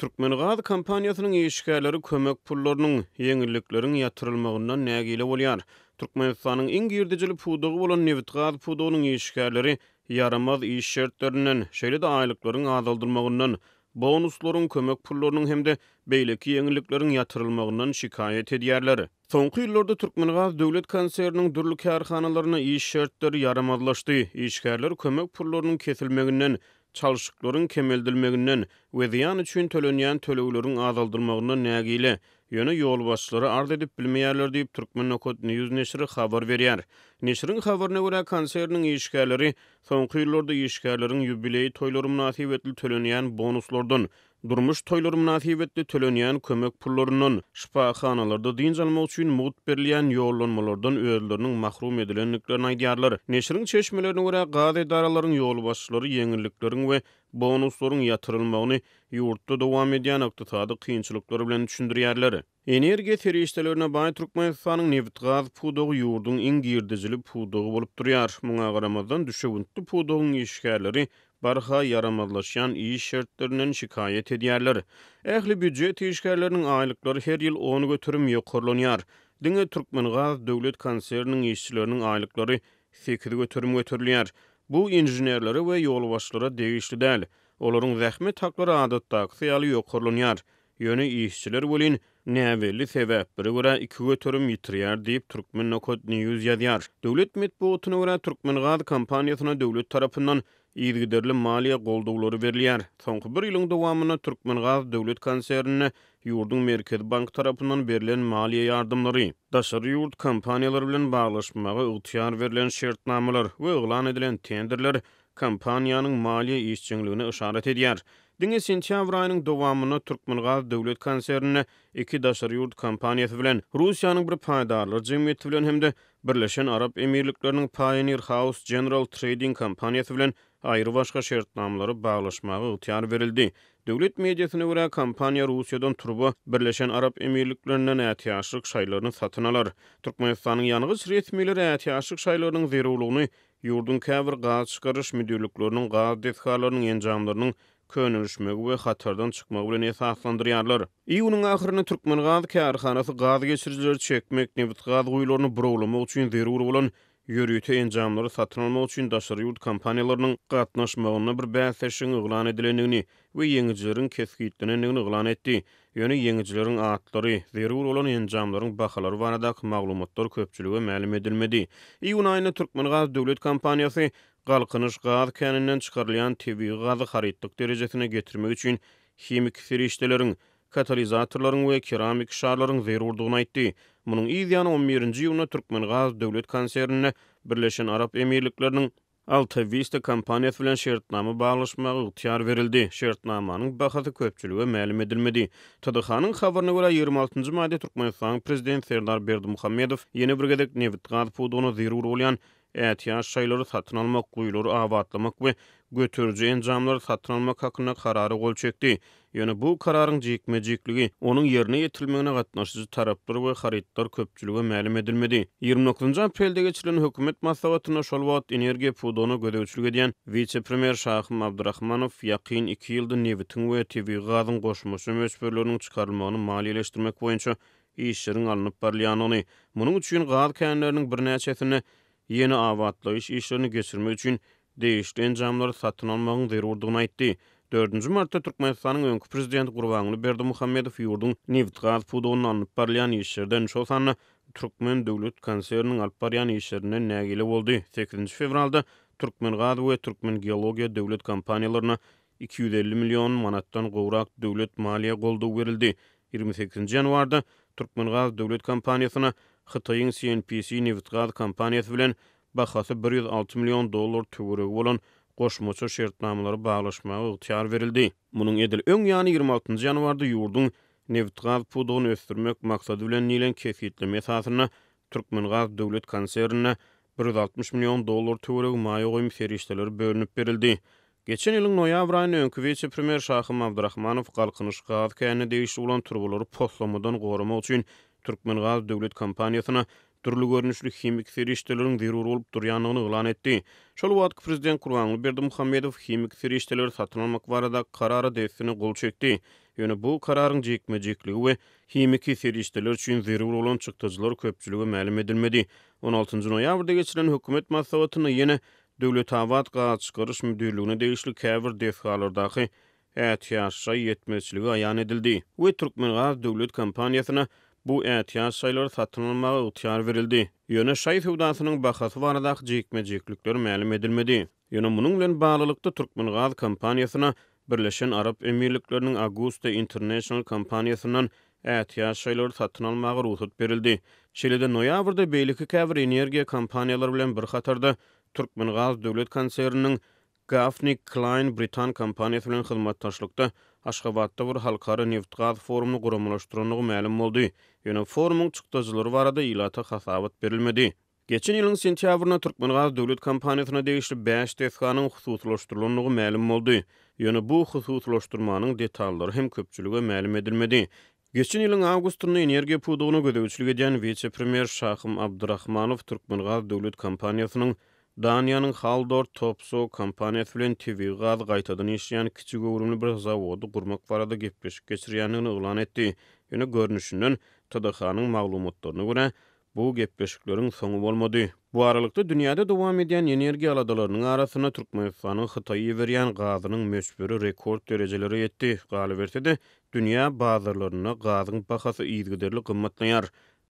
Türkmengaz kompaniýasynyň işgärleri kömek pullarynyň, ýeňillikleriň ýatyrylmagyndan nägile bolýar. Türkmenistanyň iň girdejili pudagy bolan nebitgaz pudagynyň işgärleri ýaramaz iş şertlerinden, şeýle-de aýlyklaryň azaldylmagyndan, bonuslaryň, kömek pullarynyň hem-de beýleki ýeňillikleriň ýatyrylmagyndan şikaýat edýärler. Soňky ýyllarda Türkmengaz döwlet konserniniň dürli kärhanalarynda iş şertleri ýaramazlaşdy. Işgärler kömek pullarynyň kesilmeginden, çalşyklaryň kemeldilmeginden we zyýan üçin tölenýän tölegleriň azaldylmagyndan nägile, ýöne ýolbaşçylara arz edip bilmeýärler diýip, Turkmen.news neşiri habar berýär. Neşiriň habaryna görä, konserniň işgärleri soňky ýyllarda işgärleriň ýubileý toýlary mynasybetli tölenýän bonuslardan, durmuş toýlary mynasybetli tölenýän kömek pullaryndan, şypahanalarda dynç almak üçin mugt berilýän ýollanmalardan özleriniň mahrum edilendiklerini aýdýarlar. Neşiriň çeşmelerine görä, gaz edaralaryň ýolbaşçylary ýeňillikleriň we bonuslaryň ýatyrylmagyny ýurtda dowam edýän ykdysady kynçylyklar bilen düşündirýärler. Energiýa serişdelerine baý Türkmenistanyň nebitgaz pudagy ýurduň iň girdejili pudagy bolup durýar. Muňa garamazdan, düşewüntli pudagyň işgärleri barha ýaramazlaşýan iş şertlerinden şikaýat edýärler. Ähli býujet işgärleriniň aýlyklary her ýyl 10% ýokarlanýar. Diňe Türkmengaz döwlet konserniniň işçileriniň aýlyklary 8% göterilýär. Bu inženerlere we ýolbaşçylara degişli däl. Olaryň zähmet haklary adatdakysy ýaly ýokarlanýar. Ýöne işçiler welin, näbelli sebäplere görä 2% ýitirýär diýip, Turkmen.news ýazýar. Döwlet metbugatyna görä, Türkmengaz kompaniýasyna döwlet tarapyndan yzygiderli maliýe goldawlary berilýär. Soňky bir ýylyň dowamynda Türkmengaz döwlet konsernine ýurduň Merkezi banky tarapyndan berlen maliýe ýardamlary, daşary ýurt kompaniýalary bilen baglaşmaga ygtyýar berlen şertnamalar we yglan edilen tenderler kompaniýanyň maliýe işjeňligine yşarat edýär. Diňe sentýabr aýynyň dowamynda Türkmengaz döwlet konsernine iki daşary ýurt kompaniýasy bilen, Russiýanyň bir paýdarlar jemgyýeti bilen hem-de Birleşen Arap Emirlikleriniň Pioneer House General Trading kompaniýasy bilen aýrybaşga şertnamalary baglaşmaga ygtyýar berildi. Döwlet mediasyna görä, kompaniýa Russiýadan turba, Birleşen Arap Emirliklerinden ätiýaçlyk şaýlaryny satyn alar. Türkmenistanyň ýangyç resmileri ätiýaçlyk şaýlarynyň zerurlygyny Ýurduň käbir gaz çykaryş müdirlikleriniň gaz desgalarynyň enjamlarynyň könelişmegi we hatardan çykmagy bilen esaslandyrýarlar. Iýunyň ahyrynda Türkmengaz kärhanasy gaz geçirijileri çekmek, nebitgaz guýularyny burawlamak üçin zerur bolan ýörite enjamlary satyn almak üçin daşary ýurt kompaniýalarynyň gatnaşmagynda bir bäsleşigiň yglan edilendigini we ýeňijileriň kesgitlenendigini yglan etdi. Ýöne ýeňijileriň atlary, zerur bolan enjamlaryň bahalary baradaky maglumatlar köpçülige mälim edilmedi. Iýun aýynda Türkmengaz döwlet kompaniýasy Galkynyş gaz käninden çykarylýan tebigy gazy harytlyk derejesine getirmek üçin himiki serişdeleriň, katalizatorlaryň we keramiki şarlaryň zerurdygyny aýtdy. Munuň yz ýany on birinji iýunda Türkmengaz döwlet konsernine Birleşen Arap Emirlikleriniň Alta Vista kompaniýasy bilen şertnama baglaşmaga ygtyýar berildi. Şertnamanyň bahasy köpçülige mälim edilmedi. TDH-nyň habaryna görä, 26 maýda Türkmenistanyň Prezidenti Serdar Berdimuhamedow ýene bir gezek nebitgaz pudagyna zerur bolýan ätiýaç şaýlary satyn almak, guýulary abatlamak we göteriji enjamlary satyn almak hakynda Karara gol çekdi. Ýöne bu kararyň jikme-jikligi, onuň ýerine ýetirilmegine gatnaşyjy taraplar we harytlar köpçülige mälim edilmedi. 29 aprelde geçirilen hökümet maslahatynda şol wagt energiýa pudagyna gözegçilik edýän wise-premýer Şahym Abdyrahmanow ýakyn iki ýylda nebitiň we tebigy gazyň goşmaça möçberleriniň çykarylmagyny maliýeleşdirmek boýunça işleriň alnyp barylýandygyny, munuň üçin gaz känleriniň birnäçesinde ýene abatlaýyş işlerini geçirmek üçin degişli enjamlary satyn almagyň zerurdygyny aýtdy. Dördünji martda Türkmenistanyň öňki prezidenti Gurbanguly Berdimuhamedow ýurduň nebitgaz pudagynda alnyp barylýan işlerden, şol sanda Türkmen döwlet konserniniň alyp barýan işlerinden nägile boldy. Sekizinji fewralda Türkmengaz we Türkmengeologiýa döwlet kompaniýalaryna 250 million manatdan gowrak döwlet maliýe goldawy berildi. 28 ýanwarda Türkmengaz döwlet kompaniýasyna Hytaýyň CNPC nebitgaz kompaniýasy bilen bahasy 106 million dollar töweregi bolan goşmaça şertnamalary baglaşmaga ygtyýar berildi. Munuň edil öň ýany 26 ýanwarda ýurduň nebitgaz pudagyny ösdürmek maksady bilen diýlen kesgitleme esasynda Türkmengaz döwlet konsernine 160 million dollar töweregi maýa goýum serişdeleri bölünip berildi. Geçen ýylyň noýabr aýynda öňki wise-premýer Şahym Abdyrahmanow Galkynyş gaz känine degişli bolan turbalary poslamadan goramak üçin Türkmengaz döwlet kompaniýasyna dürli görnüşli himiki serişdeleriň zerur bolup durýandygyny yglan etdi. Şol wagtky prezident Gurbanguly Berdimuhamedow himiki serişdeleri satyn almak baradaky karara dessine gol çekdi. Ýöne bu kararyň jikme-jikligi we himiki serişdeler üçin zerur bolan çykdajylar köpçülige mälim edilmedi. On altynjy noýabrda geçirilen hökümet maslahatynda ýene Döwletabat gazçykaryş müdirligine degişli käbir desgalardaky ätiýaç şaý ýetmezçiligi aýan edildi we Türkmengaz döwlet kompaniýasyna bu ätiýaç şaýlary satyn almaga ygtyýar berildi. Ýöne şaý söwdasynyň bahasy baradaky jikme-jiklikler mälim edilmedi. Ýöne munuň bilen baglylykda Türkmengaz kompaniýasyna Birleşen Arap Emirlikleriniň Agusta International kompaniýasyndan ätiýaç şaýlary satyn almaga rugsat berildi. Şeýle-de noýabrda beýleki käbir energiýa kompaniýalary bilen bir hatarda Türkmengaz döwlet konserniniň Gaffney Cline britan kompaniýasy bilen hyzmatdaşlykda Aşgabatda bir halkara nebitgaz forumyny guramalaşdyrandygy mälim boldy. Ýöne forumyň çykdajylary barada ilata hasabat berilmedi. Geçen ýylyň sentýabrynda Türkmengaz döwlet kompaniýasyna degişli bäş desganyň hususylaşdyrylandygy mälim boldy. Ýöne bu hususylaşdyrmanyň detallary hem köpçülige mälim edilmedi. Geçen ýylyň awgustynda energiýa pudagyna gözegçilik edýän wise-premýer Şahym Abdyrahmanow Türkmengaz döwlet kompaniýasynyň Daniýanyň Haldor Topsoe kompaniýasy bilen tebigy gazy gaýtadan işleýän kiçi göwrümli bir zawody gurmak barada gepleşik geçirýändigini yglan etdi. Ýöne görnüşinden, TDH-nyň maglumatlaryna görä, Bu gepleşikleriň soňy bolmady. Bu aralykda, dünýäde dowam edýän energiýa aladalarynyň arasynda Türkmenistanyň Hytaýa iberýän gazynyň möçberi rekord derejelere ýetdi. Galyberse-de, dünýä bazarlarynda gazyň bahasy yzygiderli gymmatlaýar.